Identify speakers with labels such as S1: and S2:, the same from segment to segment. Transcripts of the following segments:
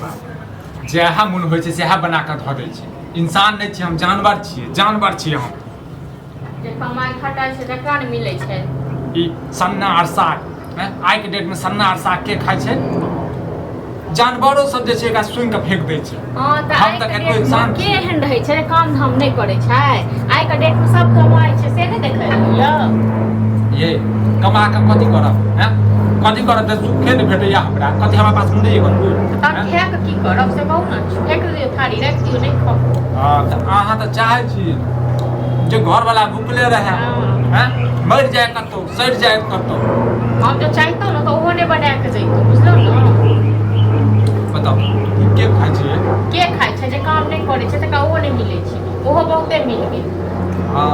S1: बाप जएह मोन होइ छै सएह बना कऽ धऽ दै छै। इंसान नहि छियै हम, जानवर छियै, जानवर छियै हम।
S2: जे कमाइ खटाइ छै तकरा ने मिलै छै।
S1: ई सन्ना आर साग हैं, आइके डेटमे सन्ना आर साग के खाइ छै? जानवरो सब जे छै एकरा सुनि कऽ फेंक दै छै।
S2: हँ तऽ
S1: हम
S2: आइके
S1: तऽ कतबो
S2: डेटमे
S1: इंसान
S2: के
S1: छियै।
S2: एहन रहै छै जे काम धाम नहि करै छै? आइके डेटमे सब कमाइ छै, से नहि देखै लिअ।
S1: ये कमा कऽ कथी करब? हैं, कथी करब? तऽ सुखे नहि भेटैया हमरा। कथी हमरा पास नहि एगो?
S2: तहन खाए कऽ की करब से कहू ने। फेंक दियौ थारी, राखि दियौ, नहि खाउ।
S1: हँ तऽ अहाँ तऽ चाहै छी जे घरवाला भुखले रहै।
S2: हँ।
S1: हैं, मरि जाय कतहु, सड़ि जाय कतहु।
S2: हम जब चाहितहुँ ने तऽ ओहो नहि बना कऽ जैतहुँ, बुझलहुँ ने?
S1: बताउ, ई के खाइ छियै?
S2: के खाइ छै? जे काम नहि करै छै तकरा ओहो नहि मिलै छै, ओहो बहुते मिल गेल।
S1: हँ,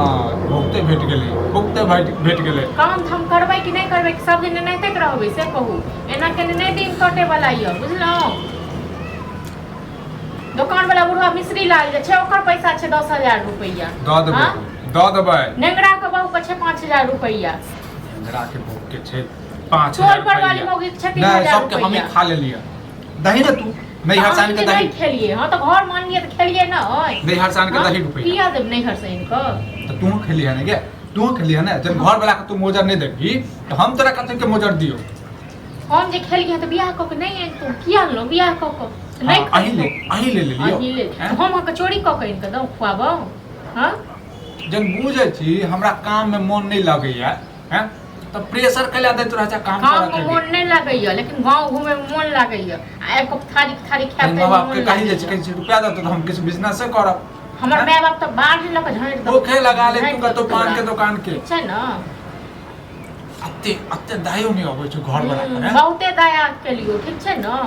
S1: बहुते भेट गेलै, बहुते भेट भेट गेलै।
S2: काम धाम करबै कि नहि करबै, कि सब दिन एनाहिते रहबै से कहू। एना केने नहि दिन कटे वाला यऽ, बुझलहुँ? दोकान वाला बुढ़वा मिश्री लाल जे छै, ओकर पैसा छै 10,000 रुपैआ।
S1: दऽ देबै।
S2: हाँ?
S1: दऽ देबै।
S2: नेंगरा के बहू के छै 5,000 रुपैआ।
S1: नेंगरा के बहू के छै पाँच
S2: टोल
S1: हजार
S2: पर वाली
S1: रुपैआ।
S2: मौगी के छै तीन
S1: नहि
S2: हजार
S1: सबके हमही
S2: रुपैआ।
S1: खा लेलियै। दही ने तू नैहर से आनि के
S2: अहीं
S1: दही
S2: नहि खेलियै? हँ तऽ घर मानलियै तऽ खेलियै ने।
S1: नैहर से आनि के
S2: हाँ?
S1: दही रुपैआ
S2: किया देब नैहर से आनि कऽ?
S1: तऽ तू खेलिहे ने गे, तू खेलिहे ने। जब घर वाला के तू मोजर नहि देबही तऽ हम तोरा कथी के मोजर दियौ?
S2: हम जे खेलियै तऽ बियाह कऽ के नहि आनितहुँ? किया अनलहुँ बियाह कऽ कऽ? नहि
S1: हाँ, अहीं ले, अहीं ले लेलियौ।
S2: अहीं ले।
S1: हैं?
S2: हम अहाँके चोरी कऽ के आनि कऽ दऊ, खुआबौ? हँ।
S1: जब बुझै छी हमरा काम में मन नहि लगैया हैं, तऽ प्रेशर कैला दैत रहै छै काम
S2: काम
S1: करऽ
S2: मे
S1: के लेल?
S2: मोन नहि लागैया, लेकिन गाँव घूमे मे मोन लागैया आ एक कप थारी थारी खायब
S1: माँ
S2: तऽ
S1: बाप के
S2: मोन
S1: कही जाइ छै,
S2: लागैया।
S1: कहै छै रुपया दऽ तऽ हम किछु बिजनेसे करब।
S2: हमर
S1: हैं?
S2: माय बाप तऽ बाढ़ लऽ कऽ झाँटि देलक।
S1: पोखे लगा ले तू
S2: झाँटि
S1: कतौ
S2: देलक
S1: पान के
S2: तोरा।
S1: दोकान के।
S2: ठीक छै ने?
S1: अते अते दयो नहि अबै छै घर वाला के।
S2: बहुते दया केलियो, ठीक छै ने?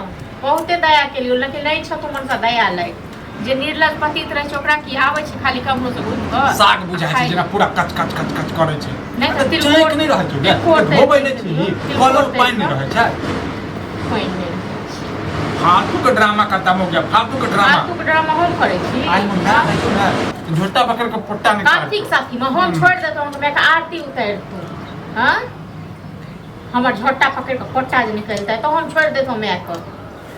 S2: बहुते दया केलियो, लेकिन नहि छौ तू मनसा दया लायक। जे निर्लज पतित रहै छै ओकरा की आबै छै? खाली कमरो से घुमि कऽ
S1: साग बुझाइ छै
S2: खाइ।
S1: जेना पूरा कच कच कच कच करै छै।
S2: नहि तऽ
S1: चैक
S2: तिलकोर
S1: नहि रहै छै गे।
S2: तिलकोर तरि
S1: धोबै नहि
S2: कऽ
S1: छी,
S2: तिलकोर
S1: कलर
S2: तरि
S1: पानि नहि
S2: कऽ।
S1: रहै छै।
S2: पानि नहि रहै छै।
S1: फालतू के ड्रामा करता हो गया, फालतू के ड्रामा।
S2: फालतू के ड्रामा हम करै छी?
S1: आई हम ना रहै ने तऽ झोटा पकड़ के पोट्टा निकाल।
S2: कार्तिक साथी में हम छोड़ि देतहुँ अहाँके मायके आरती उतारितहुँ। हँ, हमर झोटा पकड़ि कऽ पोटा जे निकलतै तऽ हम छोड़ि देतहुँ मायके।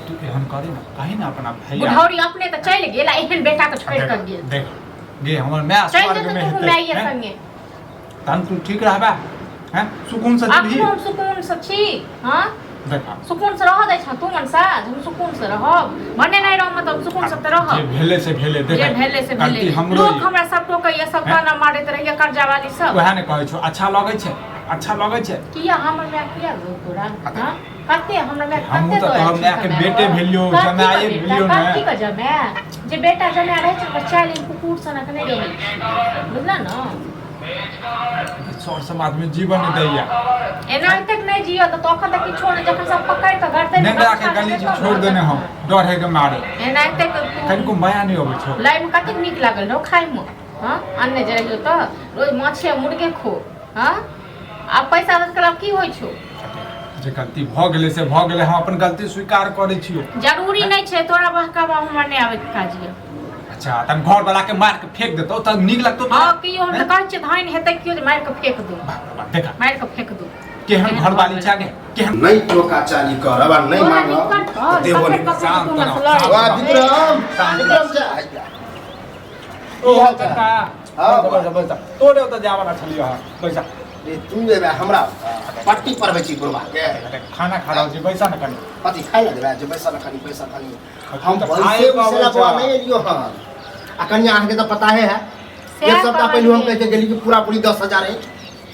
S1: तू एहन करे ना, कही ना अपना भैया।
S2: बुढ़ौरी अपने तऽ चलि गेल आ एहन बेटा के छोड़ि कऽ गेल।
S1: देख गे, हमर माय
S2: चलि
S1: स्वर्ग
S2: जेतौ
S1: में
S2: तू
S1: हेतै
S2: माये
S1: हैं?
S2: संगे।
S1: तहन तू ठीक रहबा हैं, सुकून से जीबही?
S2: अखनो हम सुकून से छी। हँ,
S1: देखा,
S2: सुकून से रहऽ दै छह तू मनसा? जे हम सुकून से रहब भने नहि रहब, मतलब सुकून से तऽ
S1: जे
S2: रहब।
S1: भेलै से भेलै। देख,
S2: जे भेलै से भेलै।
S1: गलती हमरो
S2: लोक
S1: ये।
S2: हमरा सब टोकैया, सब
S1: हैं?
S2: ताना मारैत रहैया, कर्जा वाली सब।
S1: वएह ने कहै छौ, अच्छा लगै छै, अच्छा लगै छै।
S2: किया हमर माय किया गो तोरा? हँ, कते हमरा माय
S1: हमहूँ
S2: कते
S1: तऽ
S2: दया
S1: तोहर
S2: छै
S1: मायके
S2: मायके?
S1: बेटे भेलियौ,
S2: कथी के
S1: जमाए
S2: बेटा?
S1: भेलियौ ने।
S2: कथी के जमाए? जे बेटा जमाए रहै छै ओकर चालि कुकुर सनक नहि रहै छै, बुझल ने?
S1: सर समाज में जीवन नहि दैया।
S2: एना तक नहि जियो तऽ तखन तऽ किछो नहि, जखन सब पकड़ि कऽ गर्दन
S1: नेंगरा के गली छोड़ देने हम डर है के मारे।
S2: एना तक
S1: कनिको माया नहि अबै छौ।
S2: लाइमे कतेक नीक लागल रहौ खायमे। हँ, अनने जे रहियौ तऽ रोज माछे मुर्गे खो। हँ, आब पैसा दऽ आब की होइ छौ?
S1: जे गलती भऽ गेलै से भऽ गेलै, हम अपन गलती स्वीकार करै छियौ।
S2: जरूरी नहि छै तोरा बहकावा हमरा नहि आबैके काज यऽ।
S1: अच्छा, तन घर वाला के मार के फेंक देतौ तऽ नीक लगतौ तोरा?
S2: हँ, कियो हम तऽ कहै छियै धान हेतै कियो जे मारि कऽ फेंक दू।
S1: देखा,
S2: मारि कऽ फेंक दू।
S1: केहन घर वाली छै गे, केहन?
S3: नहि टोका चाली करब आ नहि
S2: तोरा
S3: मांगब
S2: निकट
S3: तऽ देबो
S2: पकड़ि
S3: नहि।
S2: पकड़ि
S1: शान्त
S2: तू
S1: रहो,
S2: मसलड़।
S1: शान्त
S3: वाह
S1: रहो।
S3: विक्रम, विक्रम जा।
S1: ओ
S3: की हाल चाल?
S1: काका।
S3: हाँ,
S1: बैठ, बैठ, बैठ। तोरे ओतऽ जावला छलियै हँ, बैसा।
S3: रे तू एबे हमरा पट्टी पढ़बै छी बुढ़बा के?
S1: खाना खा रहल छी, बैसा ने कनि।
S3: कथी खाइ लए देबै जे बैसल खाली बैसल खाली? हम
S1: तऽ
S3: वैसे
S1: खाए
S3: उसला
S1: पाबै
S3: बौआ
S1: छह।
S3: नहीं एलियो हन आ कनिया अहाँके तऽ पता है।
S2: सएह
S3: एक सप्ताह पहिले हम
S2: कहलियै।
S3: कह के गेली कि पूरा पूरी 10,000 है।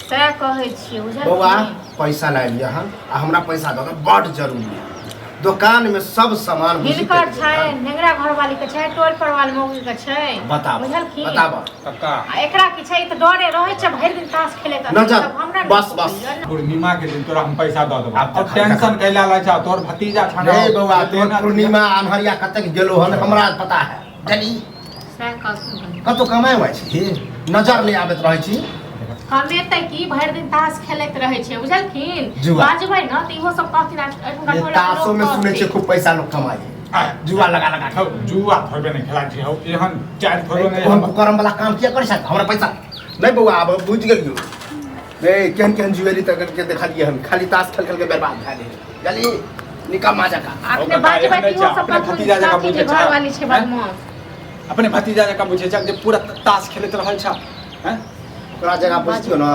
S2: सएह कहै छियै, बुझलियै?
S3: बौआ, पैसा लाए लिअ हन आ हमरा पैसा दऽ दऽ, बड जरूरी है। दोकान में सब सामान बुझी
S2: हिनकर
S3: कटि गेल
S2: छै
S3: हन।
S2: नेंगरा घरवाली के छै, टोल पर वाली मौगी के छै।
S3: बताबऽ,
S2: बुझलखिन?
S3: बताबऽ।
S1: कक्का,
S2: आ एकरा की छै? ई तऽ डरे रहै छै भरि दिन ताश खेलैत।
S3: नजर,
S2: तब हमरा नहि
S3: बस, बस।
S2: पकड़ैया ने।
S1: पूर्णिमा के दिन तोरा हम पैसा दऽ देबौ।
S3: आब
S1: अब
S3: देखा,
S1: टेंशन कैला लै छ? तोहर भतीजा छौ
S3: रे बौआ, तोहर
S1: लेना-
S3: पूर्णिमा अन्हरिया कतेक गेलो हन हमरा पता है। जनी
S2: सएह कहथुन हन।
S3: कतौ कमाइ उमाइ छी? नजर नहि आबैत रहै छी।
S2: कमेतै की, भरि दिन ताश खेलैत रहै छै, बुझलखिन?
S3: जुआ।
S2: बाजबै ने तऽ इहो सब कहथिन आ एहिठुनका
S3: ये
S2: टोलक
S3: ताशो
S2: लोक
S3: में सुनै
S2: कहतै।
S3: छियै खूब पैसा लोग कमाइ है जुआ लगा लगा के।
S1: हौ, जुआ थोड़बे नहि खेलाइ छी हौ, एहन चारि थोड़बे नहि।
S3: हम कुकर्म वाला काम किया करै छै? हमरा पैसा नहि बौआ, आब बुझि गेलियौ रे, केहन केहन जुएली तक के देखलियै हन, खाली ताश खेल खेल के बर्बाद भए गेल। जानली? निकम्मा जकाँ।
S2: अखने
S1: ओकर
S2: बाजबै
S1: एहन
S2: तऽ
S1: नहि
S2: इहो
S1: छै,
S2: सब
S1: अपने
S2: कहथुन
S1: भतीजा जकाँ
S2: कथी जे
S1: बुझै छै।
S2: घरवाली छै
S1: हैं?
S2: बदमाश।
S1: अपने भतीजा जकाँ बुझै छै जे पूरा ताश खेलैत रहल छ, हैं?
S3: ओकरा जगह बुझतियो न।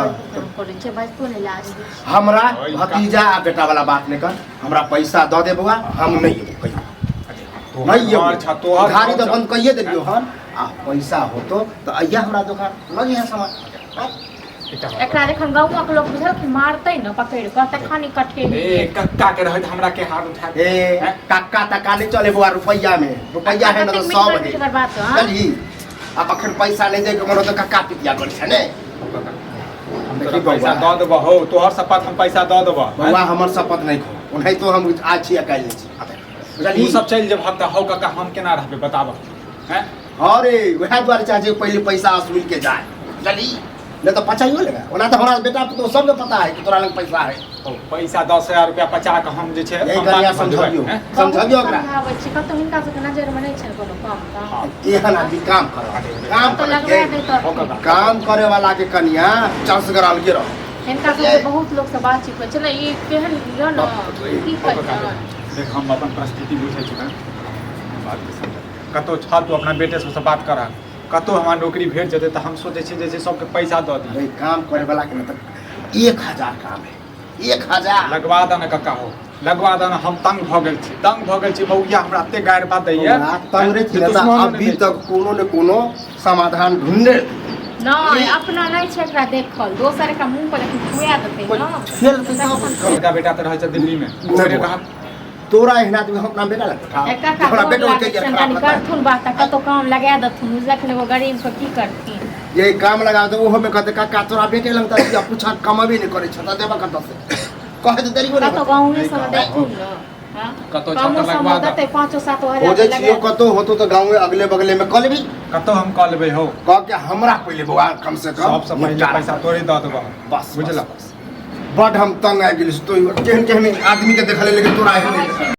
S2: करै छै, बाजतो नहि लाज होइ छै।
S3: हमरा
S1: ओहि
S3: भतीजा आ बेटा वाला बात नहि कर, हमरा पैसा दऽ दे बौआ, हम नहि एबो कहियो।
S1: तोहर
S3: नहीं
S1: घर छ, तोहर
S3: उधारी
S1: घर
S3: तऽ
S1: छ।
S3: बंद कहिए देलियो हन, आ पैसा होतो तऽ अइया हमरा दोकान लऽ जइहे सामान। आँय?
S1: एकटा बात।
S2: एकरा जखन गाँवक लोक बुझलखिन मारतै ने पकड़ि कऽ तखन ई कठेरी।
S1: ए कक्का के रहैत हमरा के हाथ उठा
S3: ए कक्का तक्का नहीं चले बौआ, रुपैया में रुपैया है ना तो
S2: कतेक
S3: सब
S2: मीठगर
S3: है।
S2: मीठगर बात, हाँ?
S3: चलही अब अखन पैसा नहीं दे के मनो तो कक्का पितिया कर छै ने।
S1: हम
S3: देखी
S1: तोरा पैसा
S3: बौआ।
S1: दऽ देबऽ हौ, तोहर शपथ हम पैसा दऽ देबऽ।
S3: बौआ हमर शपथ नहीं खो, ओनाहितो हम आज छी आ काल्हि छी।
S1: तू सब चलि जेबहक तऽ हौ कक्का हम केना रहबै बताबऽ, हैं?
S3: अरे वएह दुआरे चाहे छै पहिले पैसा वसूल के जाए, बुझलही? नहीं तो पचाइयो लेगा। ओना तो हमरा बेटा पुतोह सबके पता है कि तोरा लग पैसा है।
S1: हौ, पैसा 10,000 रुपया पचा कऽ हम जे छै
S3: यही
S1: हम
S3: कनिया
S1: बात भऽ जेबै,
S3: समझबियौ।
S1: हैं?
S3: समझबियौ ओकरा।
S2: समझाबै छी कतौ हिनका सबके नजरिमे नहि छनि कोनो काम ताम।
S1: हँ।
S3: एहन आदमी काम कर, काम
S2: कतौ
S3: कर
S2: लगबा देतऽ।
S1: हौ कक्का।
S3: काम करे वाला के कनिया चसगर अलगे रह।
S2: हिनका सबके बहुत लोक से बातचीत होइ छै ने, ई केहन यऽ ने, की
S1: हौ कक्का,
S2: कहै
S1: देख हम अपन परिस्थिति बुझै छी ने, बात के समझ। कतौ छल तू अपना बेटे सबसँ बात करह, कतौ हमरा नौकरी भेट जेतै तऽ हम सोचै छियै जे छै सबके पैसा दऽ दी।
S3: अरे काम करे वाला के मतलब 1000 काम है, 1000
S1: लगवा दऽ ने कक्का हो, लगवा दऽ ने, हम तंग भऽ गेल छी, तंग भऽ गेल छी। मौगिया हमरा एते गारि बात दैया।
S3: बौआ, तंग रहे छी
S1: जे
S3: ने तऽ
S1: दुश्मनो
S3: अभी
S1: नहि दै
S3: तक कोनो ने कोनो समाधान ढूंढे।
S2: नहि अपना नहि छै एकरा देखल, दोसर एकरा मुँह पर जखन खुआ देतै
S3: कोइ
S2: ने
S3: खेल के सब
S1: छै। बड़का बेटा तऽ रहै छै दिल्ली मे,
S3: नहि
S1: ओकरे
S3: बौआ।
S1: कहब।
S3: तोरा एहन आदमी हम अपना बेटा लग पठाओ।
S2: एकटा का
S3: हमरा
S2: गोर
S3: बेटो
S2: लागै
S3: के
S2: छनि,
S3: खराब
S2: कनि
S3: लगता है।
S2: करथुन बात आ कतौ काम लगा देथुन, बुझलखिन एगो गरीब के की करथिन।
S3: ये काम लगा दे ओहो में कहते काका तोरा बेटे लग तऽ पूछा कमाबे नहीं करे छ तऽ देबा कतऽ से, कहे तऽ देरियो नहीं।
S2: कतौ गाँवे सब
S1: नहि
S2: देखथुन ने, हाँ?
S1: कतौ
S2: कमो
S1: छत
S2: समो
S1: लगवा दऽ।
S2: देतै 5-7 हजार
S3: हो जाइ
S2: लगा
S3: छियो कतौ होतो तऽ गाँवे अगले बगले में कऽ लेबी।
S1: कतौ हम कऽ लेबै हौ।
S3: कह के हमरा पहिले बौआ कम से कम
S1: सबसँ पहिले
S3: निपटारा।
S1: पैसा तोरे दऽ देबऽ।
S3: बस
S1: बुझलह?
S3: बस, बस। बड हम तंग आबि गेली तो केहन केहन आदमी के देखले, लेकिन तोरा एहन
S2: कहै
S3: नहि।
S2: छी।